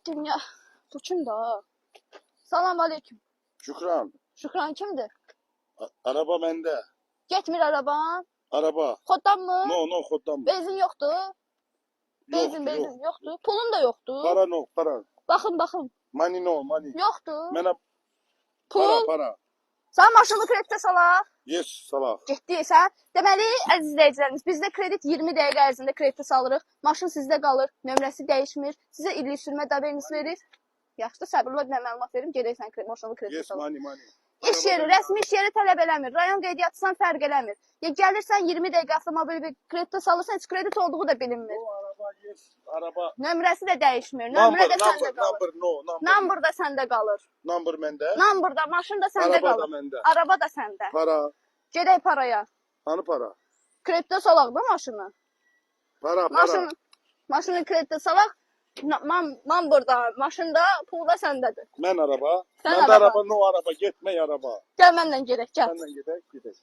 Dünya. Bu kimdir ha? Salam aleyküm. Şükran. Şükran kimdir? Araba məndə. Getmir araban. Araba. Xoddan mı? No, no, xoddan. Benzin yoxdur. Benzin, Yoxdur, benzin yox. yoxdur. Pulun da yoxdur. Para no, para. Baxın, baxın. Money no, money. Yoxdur. Mənə para, Pul. para. Sən maşını kreditə salaq. Yes, salaq. Getdi sən. Deməli, əziz izləyicilərimiz, bizdə kredit 20 dəqiqə ərzində kreditə salırıq. Maşın sizdə qalır, nömrəsi dəyişmir. Sizə illik sürmə daveriniz verir. Yaxşı, səbirli ol, mən məlumat verim, gedək sən maşını kreditə Yes, salaq. money, money. İş yeri, rəsmi iş yeri tələb eləmir. Rayon qeydiyyatçısından fərq eləmir. Ya gəlirsən 20 dəqiqə avtomobili bir kreditə salırsan, heç kredit olduğu da bilinmir. No, araba, yes, araba. Nömrəsi də dəyişmir. Nömrə Number, də səndə number, qalır. number, no, number. Number da səndə qalır. Number məndə. Number da, maşın da səndə Araba da qalır. məndə. Araba da səndə. Para. Gedək paraya. Hanı para? Kreditə salaq da maşını. Para, para. Maşını kreditə salaq. Man burada, maşında, pul da səndədir. Mən araba. Sən Məndə araba. araba, no araba, getmək araba. Gəl mənlə gedək, gəl. Mənlə gedək, gedək.